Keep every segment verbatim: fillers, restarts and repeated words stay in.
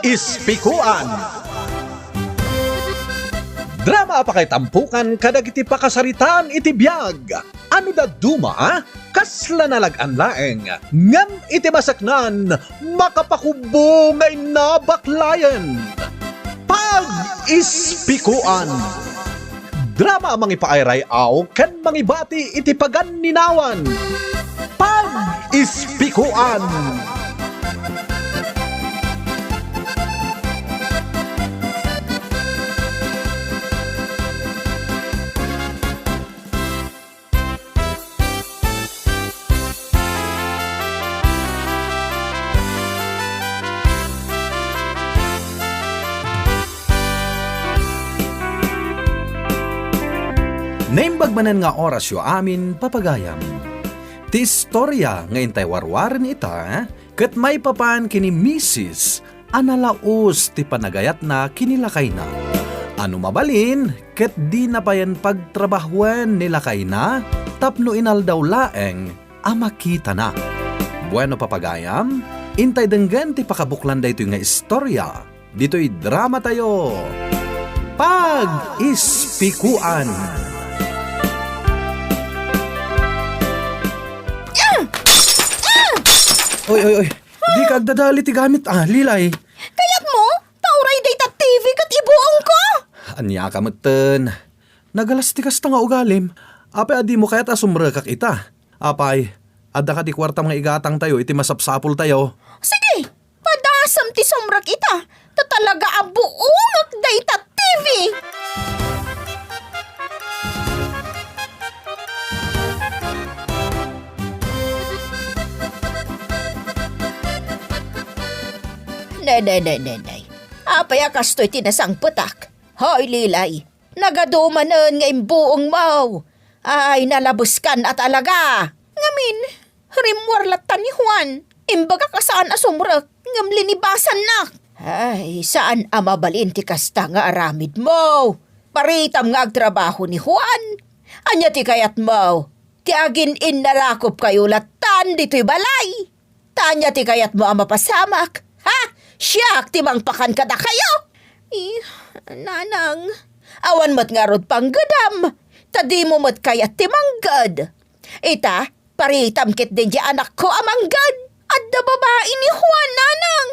Ispikuan. Drama a pakaitampokan kadagiti pakasaritaan iti biag. Ano dadduma, kasla nalag-an laeng, ngem iti masaknan, makapakubbo nga inna baklayen. Pag-ispikuan. Drama a mangipaayray-aw ken mangibati iti paganninawan. Pag-ispikuan. Naimbag manen nga orasyo amin, papagayam. Ti istoria nga intay warwaren ita, ket maipapan ken ni Misis a nalaus ti panagayatna ken ni lakayna. A no mabalin, ket dina payen pagtrabahoen ni lakayna tapno inaldaw laeng a makitana. Bueno, papagayam, intay denggen ti pakabuklan daytoy nga istoria. Ditoy dramatayo, Pag-ispikuan. Oy, oy, oy. Dika agdadali ti gamit, ah, Lilay. Kayatmo? Pauray dayta T V ket ibuongko? Ania ka metten? Nagalas ti kasta nga ugalim. Apay a dimo kayat a sumrekak ita? Apay, adda kadi kuartam nga igatangtayo iti masapsapultayo? Sige, padasem ti sumrek ita, ta talaga a buongak dayta T V. Ne, ne, ne, ne, ne. Apay a kastoy ti nasangpetak? Hoy, Lilay, nagadu manen nga imbuongmo. Ay, nalabeskan a talaga. Ngamin, rimmuar latta ni Juan. Imbagak a saan a sumrek, ngem linibasannak. Ay, saan a mabalin ti kasta nga aramidmo. Paritam nga agtrabaho ni Juan. Ania ti kayatmo? Ti agin-innalakupkayo lattan ditoy balay. Ta ania ti kayatmo a mapasamak? Ha? Siak ti mangpakan kadakayo? Eh, nanang, awan met ngarud panggedam, ta dimo met kayat ti mangged. Ita, paritam ketdi diay anakko a mangged. Adda babai ni Juan, nanang.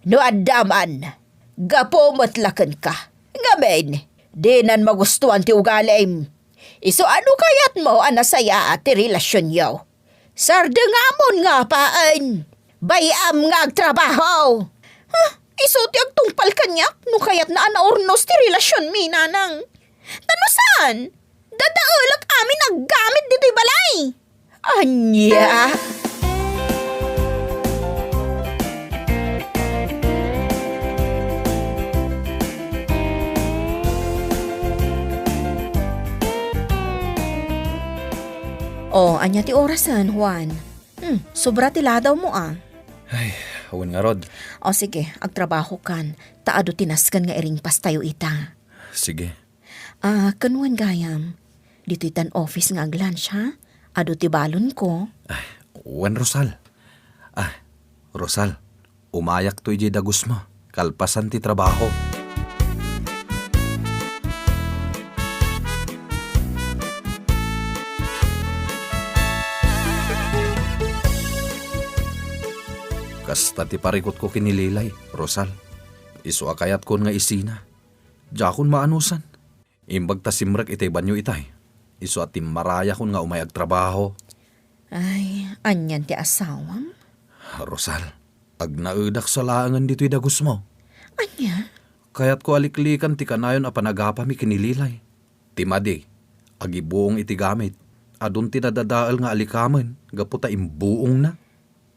No adda man, gapu met la kenka. Ngamin, dinan magustuan ti ugalim. Isu a no kayatmo a nasayaat ti relasionyo, sardengamon nga paen. Bay-am nga agtrabaho. Ah, isu ti agtungpal kaniak no kayatna a naurnos ti relasionmi, nanang. Ta no saan, dadaelek amin a gamit ditoy balay. Ania? O, ania ti orasen, Juan? Hmm, sobra ti ladawmo, a. Ay, awan ngarud. O, sige, agtrabahokan, ta adu ti nasken nga iringpastayo ita. Sige. Ah, ken wen gayam, ditoy tan office nga ag-lunch, ha? Adu ti balonko. Ay, wen, Rosal. Ah, Rosal, umayakto idiay dagusmo, kalpasan ti trabaho. Kasta ti parikutko ken ni Lilay, Rosal. Isu a kayatkon nga isina. Diakon maanusan. Imbag ta simrek itay banio itay. Isu a timmarayakon nga umay agtrabaho. Ay, anian ti asawam? Rosal, agnaedak sa laengen ditoy dagusmo. Ania? Kayatko a liklikan ti kanayon a panagapami ken ni Lilay. Ti madi, agibuong iti gamit, adun ti nadadael nga alikamen gapu ta imbuongna.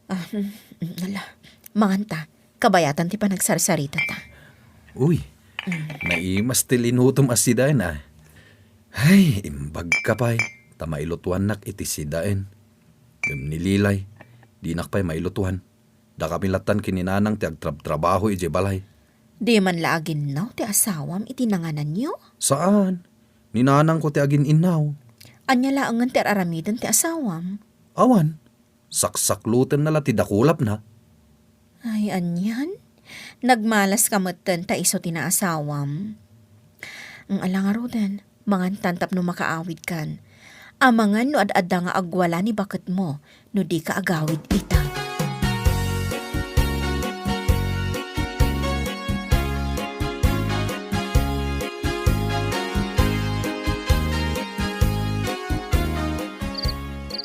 Ah, hmm, hmm, ala. Manganta, kabayatan ti panagsarsaritata. Uy, mm, naimas ti linutom a sidaen, a. Ay, imbagka pay, ta mailutuannak iti sidaen. Ngem ni Lilay, dinak pay mailutuan. Dakami lattan ken ni Nanang ti agtrabtrabaho idiay balay. Di man la aginnaw ti asawam iti nangananyo? Saan. Ni Nanangko ti agin-innaw. Ania laengen ti ar-aramiden ti asawam? Awan. Saksaklutenna la ti dakulapna. Ay, anian? Nagmalas ka metten ta isu ti naasawam. Ala ngaruden, mangantan tapno makaawidkan. Amangan no ad-adda nga agwala ni baketmo no dika agawid ita.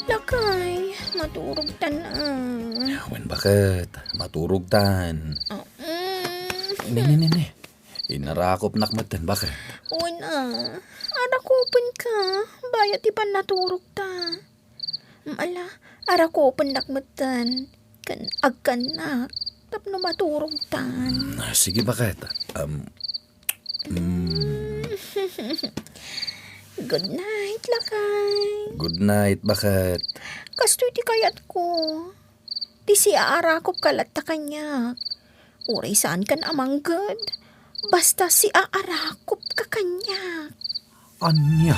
Lakay, maturogtan a. Wen baket, maturogtan. Mm. Ne, ne, ne, ne. Inarakopnak metten, baket. Wen a, arakopenka, bayat ti pannaturogta. Mm, ala, arakopennak metten, ken agkannak, tapno maturogtan. Mm, sige, baket. Um, mm. Good night, lakay. Good night, baket. Kastoy ti kayatko. Ti siaarakopka latta kaniak. Uray saankan a mangged, basta siaarakopka kaniak. Ania?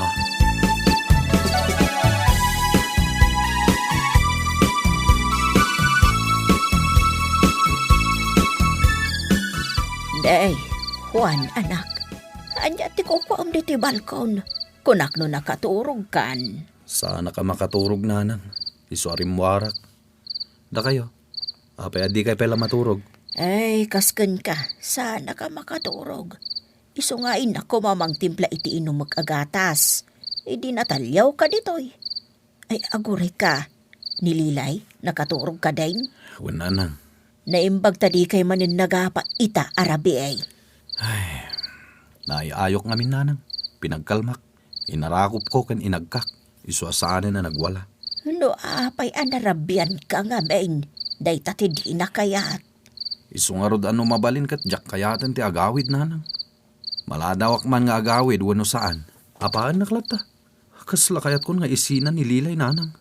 Day, Juan, anak. Ania ti kukuam ditoy balkon? Kunak no nakaturogkan. Saanak a makaturog, nanang. Isu a rimmuarak. Dakayo, apay a dikay pay la maturog? Ay, kas kenka, saanak a makaturog. Isu nga innak koma mangtimpla iti inumek a gatas. Idi nataliawka ditoy. Ay, agurayka. Ni Lilay, nakaturogka, Deng? Wen, nanang. Naimbag ta dikay manen nagapa ita a rabii. Ay, naay-ayok ngamin, nanang. Pinagkalmak. Inarakopko ken inagkak. Isu a saanen a nagwala. No apay a narabianka ngamin, dayta ti dina kayat. Isu ngarud a no mabalin ket diak kayaten ti agawid, nanang. Maladawak man nga agawid wenno saan, apaannak latta. Kasla kayatkon nga isina ni Lilay, nanang.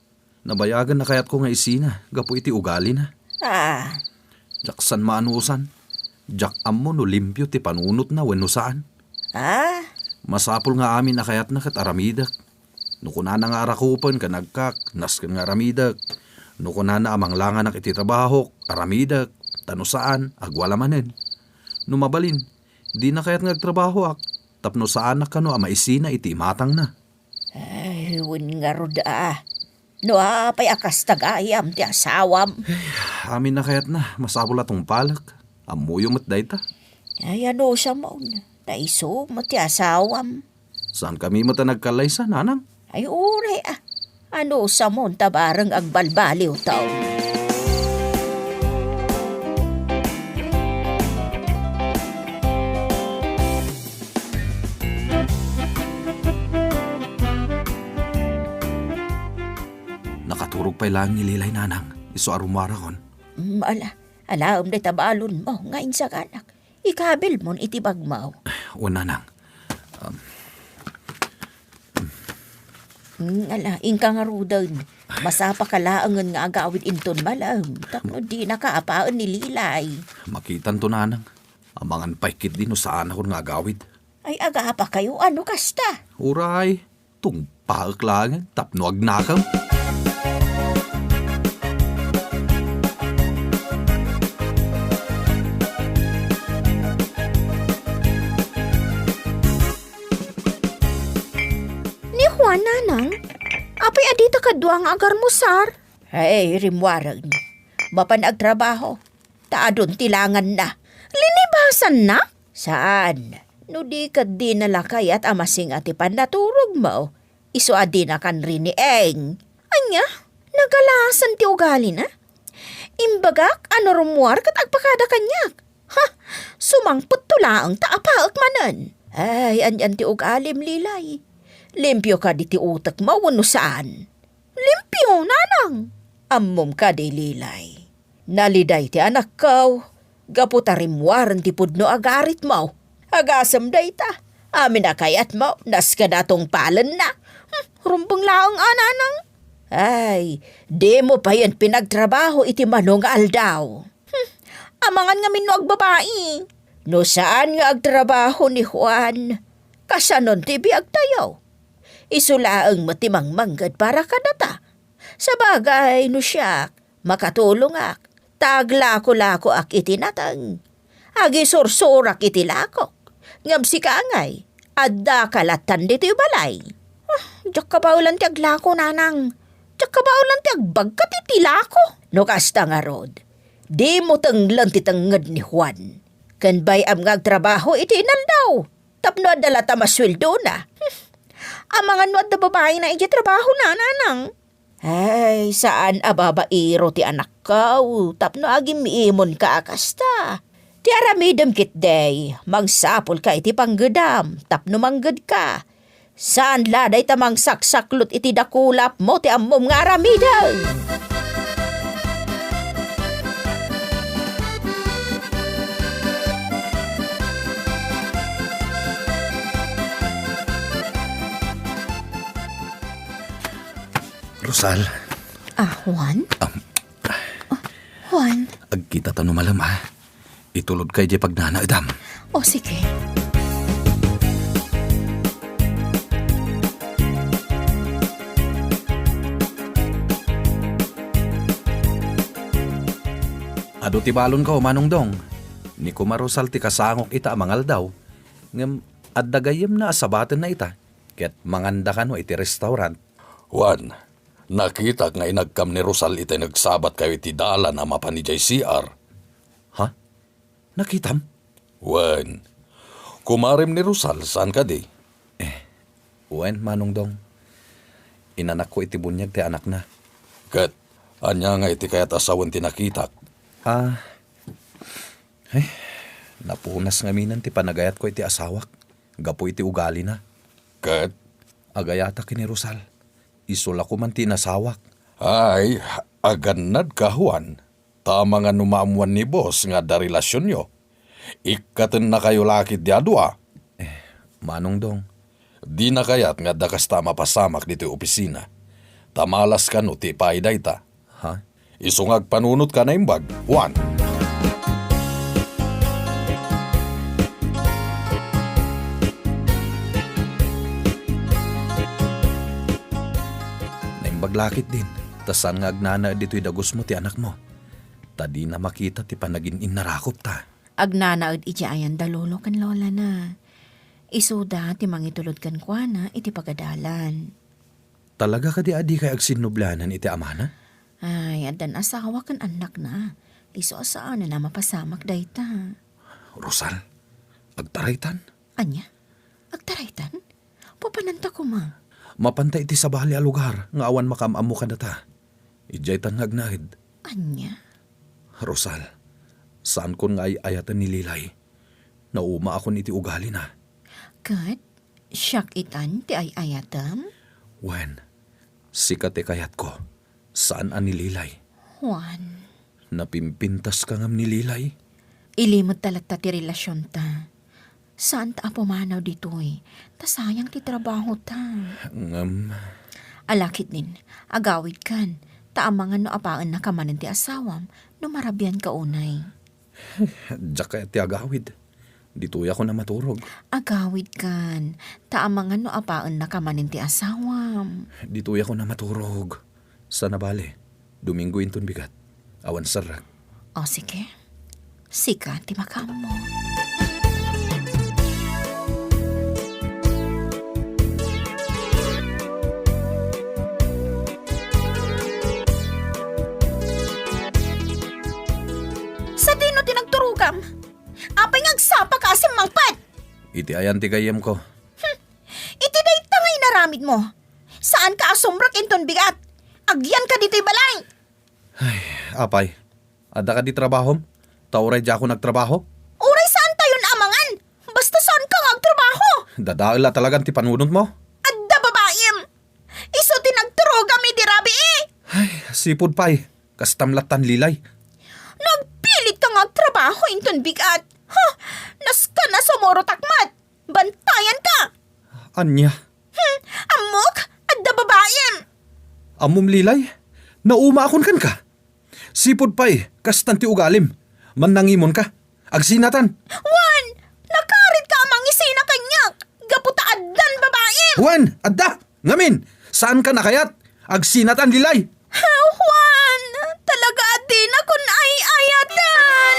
Nabayagen a kayatko nga isina gapu iti ugalina. Ah. Diak san maanusan. Diak ammo no limpio ti panunotna wenno saan. Ah? Masapul nga amin a kayatna ket aramidek. No kunana nga arakupen ken agkak, nasken nga aramidek. No kunana a manglanganak iti trabahok, aramidek. Ta no saan, agwala manen. No mabalin, dina kayat nga agtrabahoak, tapno saanak kano a maisina iti imatangna. Ay, wen ngarud a. No apay a kasta gayam ti asawam? Ay, amin a kayatna, masapul a tungpalek. Ammoyo met dayta. Ay, anusamon, ta isu met ti asawam. Saankami met a nagkallaysa, nanang? Ay, uray a. Anusamon ta bareng agbalbaliwtaw. Nakaturog pay laeng ni Lilay, nanang, isu a rummuarakon. Mm, ala, alaem dayta balonmo nga insaganak. Ikabilmon iti bagmo. Wen, nanang. Um, Mm, ala, inka ngaruden. Masapaka laengen nga agawid inton malem, tapno dinaka apaen ni Lilay. Makitanto, nanang. Amangan pay ketdi no saanakon nga agawid. Ay, agapakayo, a no kasta? Uray, tungpaek laengen tapno agnakem. Ni Juan, nanang, apay a dita kadua nga agarmusar? Ay, rimmuaren. Mapan agtrabaho, ta adun ti langanna. Linibasanna? Saan. No di ket dina la kayat a masinga ti pannaturogmo, isu a dinakan rini eng. Ania? Nagalasan ti ugalina? Imbagak a no rummuar ket agpakada kaniak. Ha! Sumangpetto laeng ta apaek manen. Ay, anian ti ugalim, Lilay? Limpio kadi ti utekmo wenno saan? Limpio, nanang. Ammom kadi, Lilay? Naliday ti anakko, gapu ta rimmuaren ti pudno a garitmo. Agasem dayta, amin a kayatmo, nasken a tungpalenna. Hmm, rumbeng laeng a, nanang. Ay, dimo payen pinagtrabaho iti mano nga aldaw. Hmm, amangan ngamin no agbabai. No saan nga agtrabaho ni Juan, kasanon ti biagtayo? Isu laeng met ti mangmangged para kadata. Sabagay, no siak, makatulongak, ta aglako-lakoak iti nateng. agisursurak iti lakok. Ngem sika ngay, addaka lattan ditoy balay. Ah, diak kabaelan ti aglako, nanang. Diak kabaelan ti agbagkat iti lako. No kasta ngarud, dimo tenglen ti tengnged ni Juan. Ken bay-am nga agtrabaho iti inaldaw. Tapno adda latta masueldona. Hmm. Amangan no adda babaina idiay trabahona, nanang. Ay, saan a babaero ti anakko tapno agim-imonka a kasta. Ti aramidem ketdi, mangsapulka iti panggedam tapno manggedka. Saan la dayta mangsaksaklot iti dakulapmo ti ammom nga aramiden. Rosal. Ah, Juan? Am. Ah, Juan? Agkitata no malem, a. Itulodka idiay pagnanaedam. O, sige. Adu ti balonko, Manong Dong. Ni Kuma Rosal ti kasangok ita a mangaldaw. Ngem adda gayyemna a sabatenna ita, ket manganda kano iti restaurant. Juan, nakitak nga inagkam ni Rosal iti nagsabatkayo iti dalan a mapan idiay C R. Ha? Nakitam? Wen. Kumarem ni Rosal, saan kadi? Eh, wen, Manong Dong. Inanakko iti buniag ti anakna. Ket ania nga iti kayat a sawen ti nakitak? Ah, eh, napunas ngaminen ti panagayatko iti asawak gapu iti ugalina. Ket? Agayatak ken ni Rosal. Isu la koman ti inasawak. Ay, agannadka, Juan. Ta amangan no maammuan ni boss nga adda relasionyo. Ikkatennakayo la ketdi a dua. Eh, Manong Dong. Dina kayat nga adda kasta a mapasamak ditoy opisina. Ta malas kano ti ipaay dayta. Ha? Isu nga agpanunotka, naimbag, Juan. Naimbag la ketdin, ta saan nga agnanaed ditoy dagusmo ti anakmo. Ta dina makita ti panagin-innarakopta. Agnanaed idiay ayanda lolo ken lolana. Isuda ti mangitulod kenkuana iti pagadalan. Talaga kadi a dikay agsinnublanan iti amana? Ay, addan asawa ken annakna. Isu a saanen a mapasamak dayta. Rosal, agtaraytan? Ania? Agtaraytan? Papananta koma. Mapanta iti sabali a lugar nga awan makaam-ammo kadata. Idiaytan nga agnaed. Ania? Rosal, saankon nga ay-ayaten ni Lilay. Naumaakon iti ugalina. Ket siak itan ti ay-ayatem? Wen, sika ti kayatko, saan a ni Lilay. Juan. Napimpintaska ngem ni Lilay? Ilimedta latta ti relasionta. Saanta a pumanaw ditoy, ta sayang ti trabahota. Ngem? Ala ketdin, agawidkan, ta amangan no apaennaka manen ti asawam, no marabianka unay. Diak kayat ti agawid. Ditoyak a maturog. Agawidkan, ta amangan no apaennaka manen ti asawam. Ditoyak a maturog. Saan a bale, Domingo inton bigat. Awan serrek. O, sige. Sika ti makaammo. Sadino ti nagturogam? Apay nga agsapaka a simmangpet? Iti ayan ti gayyemko. Hmm. Iti dayta nga inaramidmo, saanka a sumrek inton bigat. Agyanka ditoy balay. Ay, apay, adda kadi trabahom? Ta uray diakon agtrabaho? Uray saantayon a mangan, basta saanka nga agtrabaho. Dadael la talagan ti panunotmo. Adda babaim. Isu ti nagturogam idi rabii. Ay, sipud pay. Kastam lattan, Lilay. No agpilitka nga agtrabaho inton bigat, ha, nasken a sumurotak met. Bantayanka! Ania? Hmm, ammok, adda babaim! Ammom, Lilay? Naumaakon kenka. Sipud pay, kastan ti ugalim. Mannangimonka. Agsinatan. Juan, nakaritka a mangisina kaniak gapu ta addan babaim! Juan, adda! Ngamin, saankan a kayat? Agsinatan, Lilay! Ha, Juan, talaga a dinakon ay-ayatan!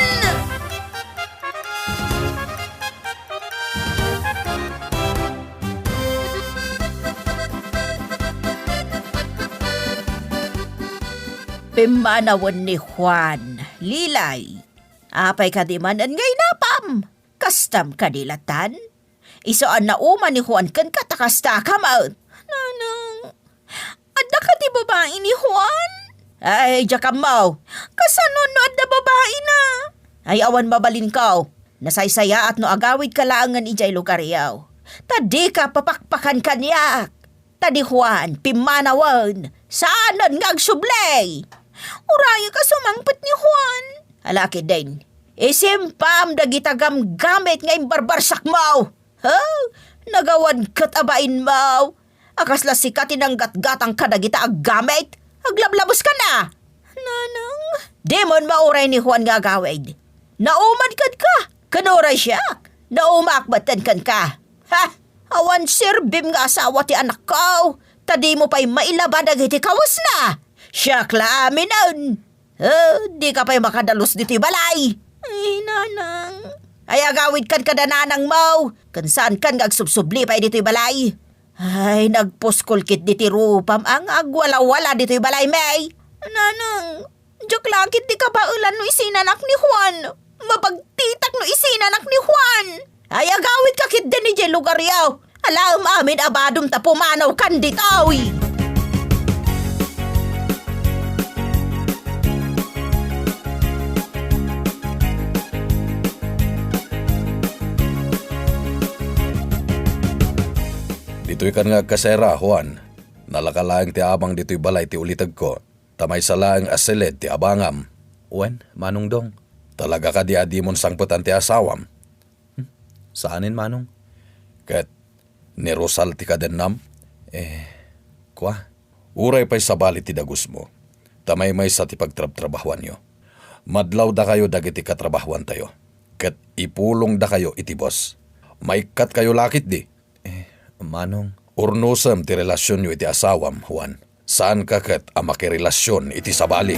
Immanawen ni Juan, Lilay. Apay kadi manen nga inapam? Kastam kadi latan? Isu a nauma ni Juan kenka ta kasta ka met. Nanang, adda kadi babai ni Juan? Ay, diak ammo. Kasano no adda babaina? Ay, awan mabalinko. Nasaysayaat no agawidka laengen idiay lugaryo. Ta dika papakpakan kaniak. Ta ni Juan, pimmanawen, saanen nga agsubli. Urayek a sumangpet ni Juan. Ala ketdin, isimpam dagita gamgamit nga imbarbarsakmo. Ha? Nagawan ket a bainmo a kasla sika ti nanggatgatang kadagita a gamit? Aglablabuska na! Nanang. Dimon mauray ni Juan nga agawid. Nauman kenka, ken uray siak, naumaak metten kenka. Ha? Awan serbim nga asawa ti anakko, ta dimo pay mailaba dagiti kawesna. Siak la aminen. Eh, dika pay makadalus ditoy balay. Ay, nanang. Ay, agawidkan kada nanangmo, ken saankan nga agsubsubli pay ditoy balay. Ay, nagpuskol ketdi ti rupam a nga agwalawala ditoy balay, May. Nanang, diak la ketdi kabaelan no isinanak ni Juan. Mapagtitak no isinanak ni Juan. Ay, agawidka ketdin idiay lugaryo. Alaem amin a badom ta pumanawkan ditoy. Ditoykan nga agkasera, Juan. Nalaka laeng ti abang ditoy balay ti ulitegko, ta maysa laeng a siled ti abangam. Wen, Manong Dong. Talaga kadi a dimon sangpetan ti asawam? Hmm, saanen, Manong. Ket ni Rosal ti kadennam? Eh, kua? Uray pay sabali ti dagusmo, ta maymaysa ti pagtrabtrabahuanyo. Madlawdakayo dagiti katrabahuantayo, ket ipulongdakayo iti boss. Maikkatkayo la ketdi. Eh, Manong. Urnosem ti relasionyo iti asawam, Juan. Saanka ket a makirelasion iti sabali.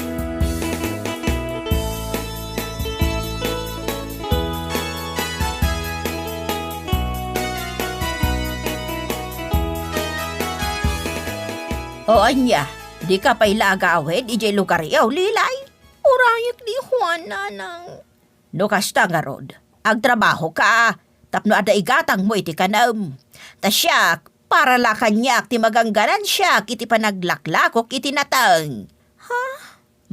O ania, dika pay la agawid idiay lugaryo, Lilay? Urayek ni Juan, Nanang. No kasta ngarud, agtrabahoka tapno adda igatangmo iti kanem. Ta siak, para la kaniak ti magangganansiak iti panaglaklakok iti nateng. Ha?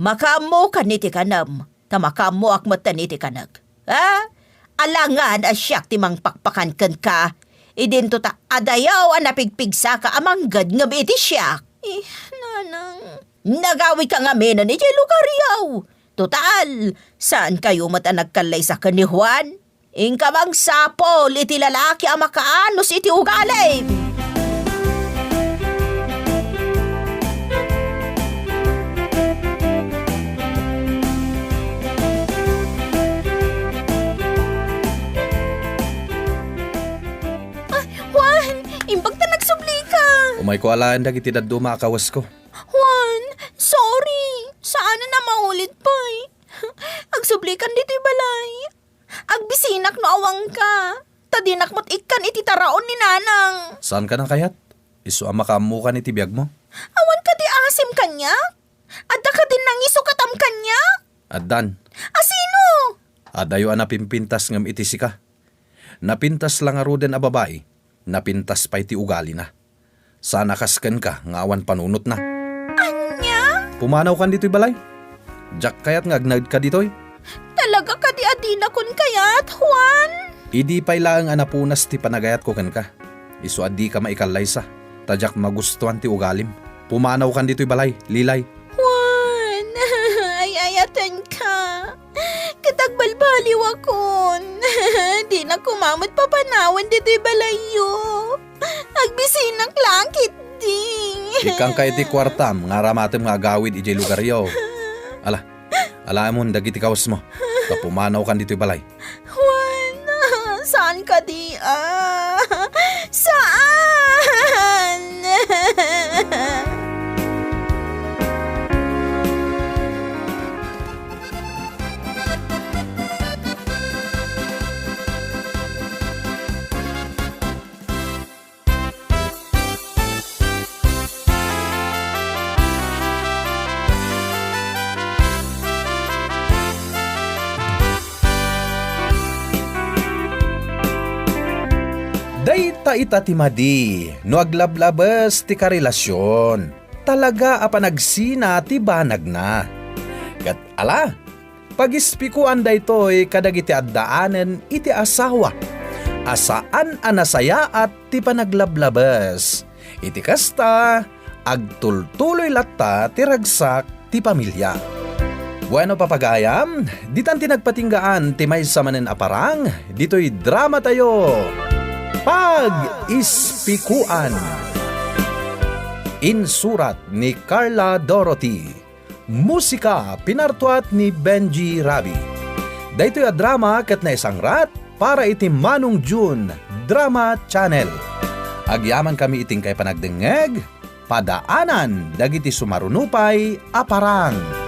Makaammokan iti kanem, ta makaammoak metten iti kanek. Ha? Alangan a siak ti mangpakpakan kenka, idinto ta adayo a napigpigsaka a manggedngem iti siak. Eh, Nanang. Nagawidka ngamin idiay lugaryo. Total, saankayo met a nagkallaysa ken ni Juan. Inka mangsapul iti lalaki a makaanus iti ugalim. Ah, Juan, imbag ta nagsublika. Umayko alaen dagiti dadduma a kawesko. Juan, sorry. Saanen a maulit pay. Agsublikan ditoy balay. Agbisinak no awanka. Ta dinak met ikkan iti taraon ni Nanang. Saankan a kayat? Isu a makaammokan iti biagmo. Awan kadi asim kaniak? Adda kadin nangisukatam kaniak? Addan. Asino? Adayo a napimpintas ngem iti sika. Napintas la ngaruden a babai, napintas pay ti ugalina. Saan a kas kenka nga awan panunotna. Ania? Pumanawkan ditoy balay. Diak kayat nga agnaedka ditoy. Talaga kadi a dinakon kayat, Juan? Idi pay laeng a napunas ti panagayatko kenka. Isu a dika maikallaysa, ta diak magustuan ti ugalim. Pumanawkan ditoy balay, Lilay. Juan, ay-ayatenka. Ket agbalbaliwakon. Dinak koma met papanawen ditoy balayyo. Agbisinak la ketdi. Ikkanka iti kuartam nga aramatem nga agawid idiay lugaryo. Ala, alaemon dagiti kawesmo. Ta pumanawkan ditoy balay. Juan, saan kadi a? Saan? ita ti madi no aglablabes ti karelasion. Talaga a panagsina ti banagna. Ket ala, pagispikuan daytoy kadagiti addaanen iti asawa a saan a nasayaat ti panaglablabes. Iti kasta, agtultuloy latta ti ragsak ti pamilya. Bueno, papagayam, ditan ti nagpatinggaan ti maysa manen a parang ditoy drama tayo. Pag-ispikuan. Insurat ni Carla Dorothy. Musika, pinartuat ni Benji Rabi. Daytoy a drama ket naisangrat para iti Manong June Drama Channel. Agyaman kami iti inkay panagdengngeg, padaanan dagiti sumarunupay a parang.